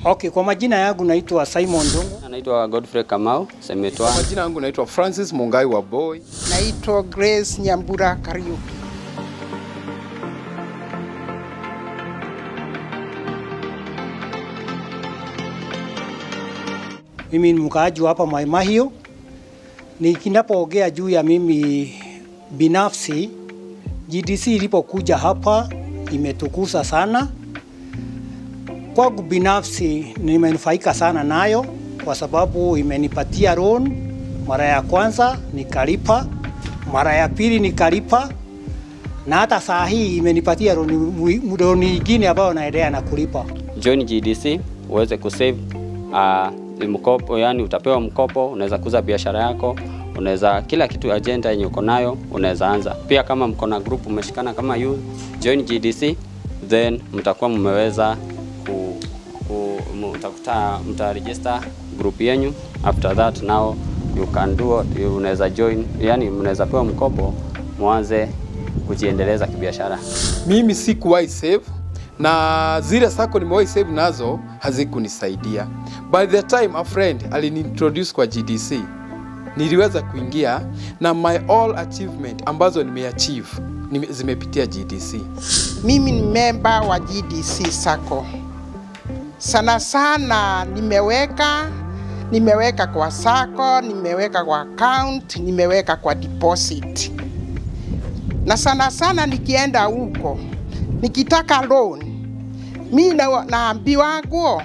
Okay, kwa majina yangu naitwa Simon Ndungu. Naitwa Godfrey Kamau Semetwa. Kwa majina yangu naitwa Francis Mungai wa Boy. Naitwa Grace Nyambura Kariuki. Mimi ni mkaaji hapa Mai Mahiu. Nikinapoongea juu ya mimi binafsi, GDC ilipokuja hapa imetukusa sana. Kwangu binafsi nimenufaika sana nayo kwa sababu imenipatia loan. Mara ya kwanza nikalipa, mara ya pili nikalipa, na hata saa hii imenipatia loan nyingine ambayo naendelea na kulipa. Join GDC uweze kusave mkopo, yani utapewa mkopo, unaweza kuza biashara yako, unaweza kila kitu, agenda yenye uko nayo unaweza anza. Pia kama mko na group umeshikana kama youth, join GDC, then mtakuwa mmeweza mta register group yenu. After that now you can do, unaweza join, yani mnaweza pewa mkopo muanze kujiendeleza kibiashara. Mimi sikuwahi save, na zile sako nimewahi save nazo hazikunisaidia. By the time a friend aliniintroduce kwa GDC, niliweza kuingia na my all achievement ambazo nimeachieve zimepitia GDC. Mimi ni member wa GDC Sacco. Sana sana nimeweka kwa sacco, nimeweka kwa account, nimeweka kwa deposit. Na sana sana nikienda huko, nikitaka loan, mimi naambiwa nguo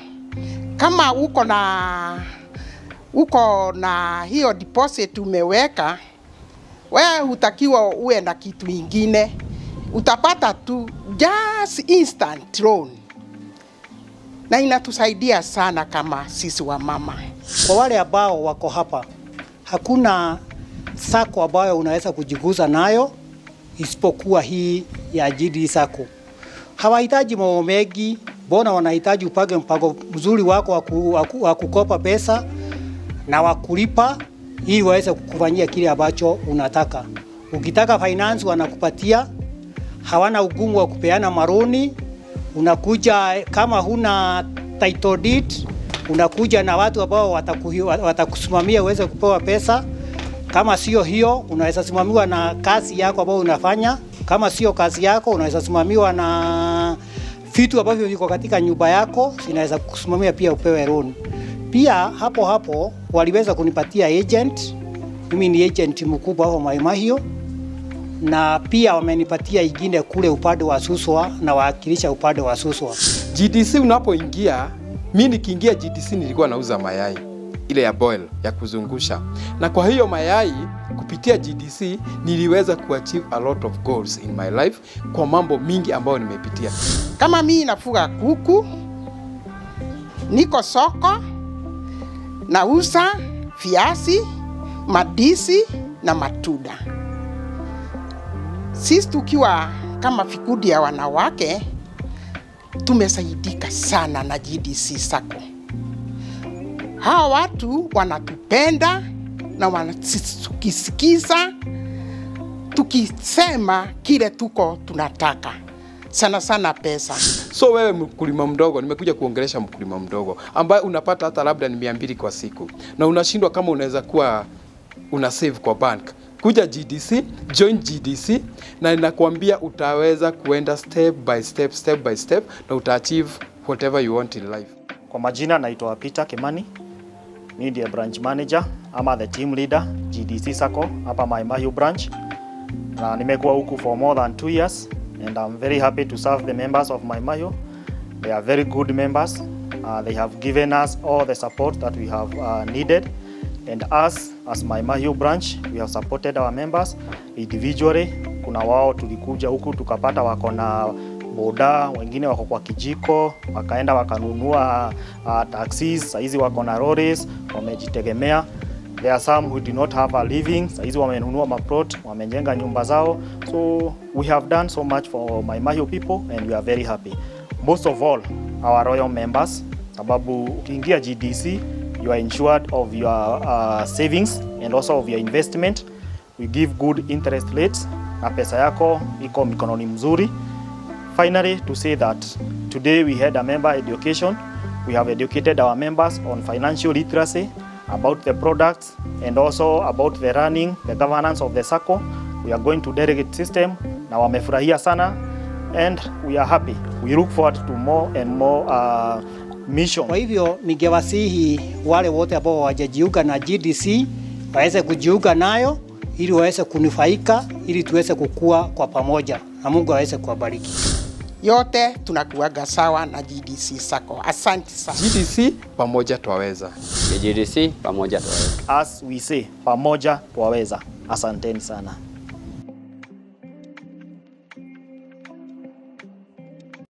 kama uko na hiyo deposit umeweka, wewe hutakiwa uwe na kitu ingine, utapata tu just instant loan. Na inatusaidia sana kama sisi wa mama. Kwa wale ambao wako hapa, hakuna sako ambayo unaweza kujiguza nayo isipokuwa hii ya GD Sacco. Hawahitaji mambo mengi, bona wanahitaji upange mpango mzuri wako wa kukopa pesa na wa kulipa ili waweze kukufanyia kile ambacho unataka. Ukitaka finance wanakupatia, hawana ugumu wa kupeana maroni. Unakuja kama huna title deed, unakuja na watu ambao watakusimamia uweze kupewa pesa. Kama sio hiyo, unaweza simamiwa na kazi yako ambayo unafanya. Kama sio kazi yako, unaweza simamiwa na vitu ambavyo viko katika nyumba yako, inaweza kusimamia pia upewe loan. Pia hapo hapo waliweza kunipatia agent. Mimi ni agent mkubwa hapo Mai Mahiu, na pia wamenipatia ingine kule upande wa Suswa na waakilisha upande wa Suswa. GDC unapoingia, mimi nikiingia GDC nilikuwa nauza mayai ile ya boil ya kuzungusha. Na kwa hiyo mayai kupitia GDC niliweza kuachieve a lot of goals in my life kwa mambo mingi ambayo nimepitia. Kama mimi nafuga kuku, niko soko, nauza viazi, madisi na matunda. Sisi tukiwa kama vikundi ya wanawake tumesaidika sana na GDC Sacco. Hawa watu wanatupenda na wanatusikiza tukisema kile tuko tunataka, sana sana pesa. So wewe mkulima mdogo, nimekuja kuongelesha mkulima mdogo ambaye unapata hata labda ni 200 kwa siku na unashindwa kama unaweza kuwa una save kwa bank. Kuja GDC, join GDC, na ninakuambia utaweza kuenda step by step, step by step, na utaachieve whatever you want in life. Kwa majina naitwa Peter Kimani. Mimi ndiye branch manager ama the team leader GDC Sacco hapa Mai Mahiu branch. Na nimekuwa huku for more than 2 years and I'm very happy to serve the members of Mai Mahiu. They are very good members. They have given us all the support that we have needed. And us as Mai Mahiu branch, we have supported our members individually. Kuna wao tulikuja huku tukapata wako na boda, wengine wako kwa kijiko, wakaenda wakanunua taxis, saizi wako na lorries, wamejitegemea. There are some who do not have a living, saizi wamenunua maplot, wamejenga nyumba zao. So we have done so much for Mai Mahiu people and we are very happy. Most of all, our royal members, sababu ukiingia GDC, you are insured of your savings and also of your investment. We give good interest rates na pesa yako iko mikononi mzuri. Finally, to say that today we had a member education We have educated our members on financial literacy, about the products, and also about the running, the governance of the SACCO. We are going to delegate system na wamefurahia sana and we are happy. We look forward to more and more mission. Kwa hivyo ningewasihi wale wote ambao hawajajiunga na GDC waweze kujiunga nayo ili waweze kunufaika, ili tuweze kukua kwa pamoja na Mungu aweze kuwabariki. Yote tunakuwaga sawa na GDC SACCO. Asante sana. GDC, pamoja twaweza. GDC, pamoja twaweza. As we say, pamoja twaweza. Asanteni sana.